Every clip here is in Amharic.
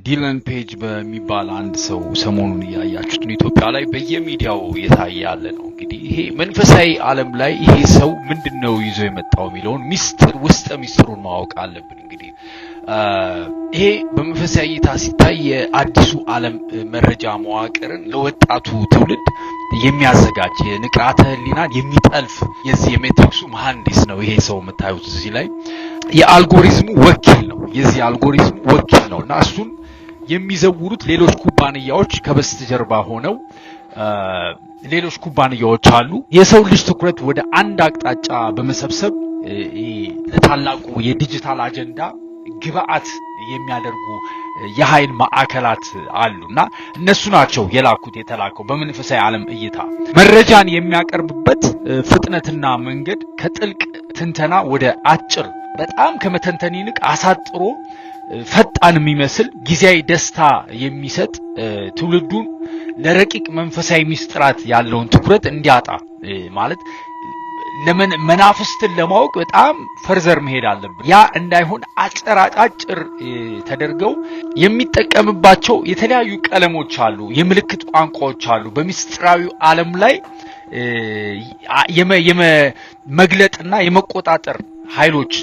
ዲለን ፔጅ በሚባል አንድ ሰው ሰሞኑን እያያችሁት ነው። ኢትዮጵያ ላይ በየሚዲያው እየታየ ያለ ነው። እንግዲህ ይሄ መንፈሳዊ ዓለም ላይ ይሄ ሰው ምንድን ነው ይዞ የመጣው የሚለውን ሚስጥር ውስጠ ሚስጥሩን ማወቅ አለብን። እንግዲህ ይሄ በመንፈሳዊ እይታ ሲታይ የአዲሱ ዓለም መረጃ መዋቅርን ለወጣቱ ትውልድ የሚያዘጋጅ፣ የንቃተ ህሊናን የሚጠልፍ የዚህ የ matrix ኡ መሐንዲስ ነው። ይሄ ሰው የምታዩት እዚህ ላይ የአልጎሪዝሙ ወኪል ነው። የዚህ አልጎሪዝሙ ወኪል ነው እና እሱን የሚዘውሩት ሌሎች ኩባንያዎች ከበስተጀርባ ሆነው ሌሎች ኩባንያዎች አሉ። የሰው ልጅ ትኩረት ወደ አንድ አቅጣጫ በመሰብሰብ ለታላቁ የዲጂታል አጀንዳ ግብአት የሚያደርጉ የኃይል ማዕከላት አሉ እና እነሱ ናቸው የላኩት። የተላከው በመንፈሳዊ ዓለም እይታ መረጃን የሚያቀርብበት ፍጥነትና መንገድ ከጥልቅ ትንተና ወደ አጭር፣ በጣም ከመተንተን ይልቅ አሳጥሮ ፈጣን የሚመስል፣ ጊዜያዊ ደስታ የሚሰጥ፣ ትውልዱን ለረቂቅ መንፈሳዊ ሚስጥራት ያለውን ትኩረት እንዲያጣ፣ ማለት መናፍስትን ለማወቅ በጣም further መሄድ አለብን። ያ እንዳይሆን አጭር አጫጭር ተደርገው የሚጠቀምባቸው የተለያዩ ቀለሞች አሉ፣ የምልክት ቋንቋዎች አሉ። በሚስጥራዊው ዓለም ላይ መግለጥና የመቆጣጠር ኃይሎች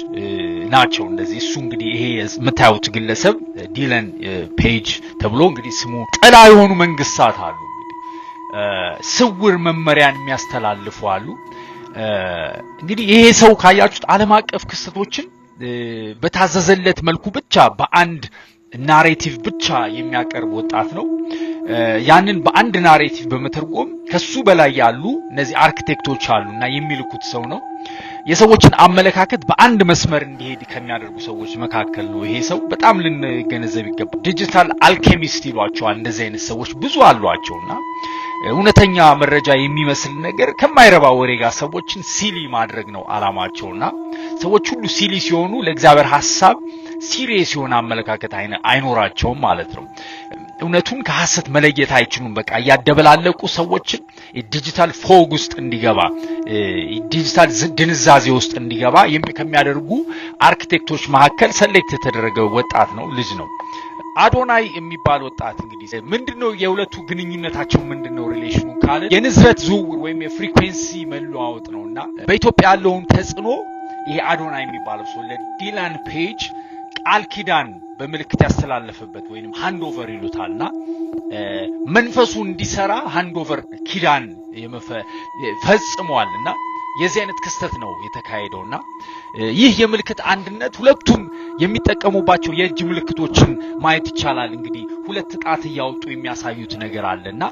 ናቸው። እንደዚህ እሱ እንግዲህ ይሄ የምታዩት ግለሰብ ዲለን ፔጅ ተብሎ እንግዲህ ስሙ ጥላ የሆኑ መንግስታት አሉ። እንግዲህ ስውር መመሪያን የሚያስተላልፉ አሉ። እንግዲህ ይሄ ሰው ካያችሁት ዓለም አቀፍ ክስተቶችን በታዘዘለት መልኩ ብቻ፣ በአንድ narrative ብቻ የሚያቀርብ ወጣት ነው። ያንን በአንድ narrative በመተርጎም ከሱ በላይ ያሉ እነዚህ አርክቴክቶች አሉ እና የሚልኩት ሰው ነው። የሰዎችን አመለካከት በአንድ መስመር እንዲሄድ ከሚያደርጉ ሰዎች መካከል ነው። ይሄ ሰው በጣም ልንገነዘብ ይገባል። Digital alchemist ይሏቸዋል። እንደዚህ አይነት ሰዎች ብዙ አሏቸውና እውነተኛ መረጃ የሚመስል ነገር ከማይረባ ወሬ ጋር ሰዎችን silly ማድረግ ነው አላማቸውና ሰዎች ሁሉ silly ሲሆኑ ለእግዚአብሔር ሐሳብ serious የሆነ አመለካከት አይኖራቸውም ማለት ነው። እውነቱን ከሐሰት መለየት አይችሉም። በቃ እያደበላለቁ ሰዎችን digital fog ውስጥ እንዲገባ፣ ዲጂታል ድንዛዜ ውስጥ እንዲገባ ከሚያደርጉ አርክቴክቶች መካከል select የተደረገ ወጣት ነው፣ ልጅ ነው። አዶናይ የሚባል ወጣት እንግዲህ ምንድነው የሁለቱ ግንኙነታቸው፣ ምንድነው relation ኑ ካለ የንዝረት ዝውውር ወይም የ frequency መለዋወጥ ነው እና በኢትዮጵያ ያለውን ተጽዕኖ ይሄ አዶናይ የሚባለው ሰው ለዲላን ፔጅ ቃል ኪዳን በምልክት ያስተላለፈበት ወይንም handover ይሉታልና መንፈሱ እንዲሰራ handover ኪዳን ፈጽሟል እና የዚህ አይነት ክስተት ነው የተካሄደውና ይህ የምልክት አንድነት ሁለቱም የሚጠቀሙባቸው የእጅ ምልክቶችን ማየት ይቻላል። እንግዲህ ሁለት ጣት እያወጡ የሚያሳዩት ነገር አለና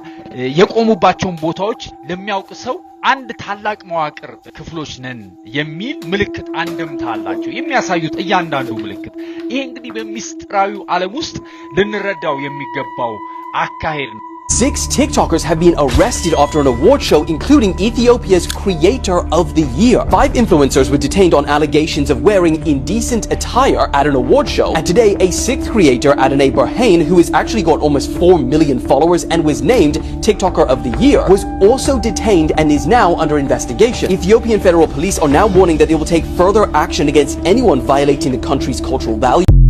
የቆሙባቸውን ቦታዎች ለሚያውቅ ሰው አንድ ታላቅ መዋቅር ክፍሎች ነን የሚል ምልክት አንድምታ አላቸው የሚያሳዩት እያንዳንዱ ምልክት። ይሄ እንግዲህ በሚስጥራዊው ዓለም ውስጥ ልንረዳው የሚገባው አካሄድ ነው። Six TikTokers have been arrested after an award show, including Ethiopia's Creator of the Year. Five influencers were detained on allegations of wearing indecent attire at an award show. And today, a sixth creator, Adonay Berhane, who has actually got almost 4 million followers and was named TikToker of the Year, was also detained and is now under investigation. Ethiopian federal police are now warning that they will take further action against anyone violating the country's cultural values.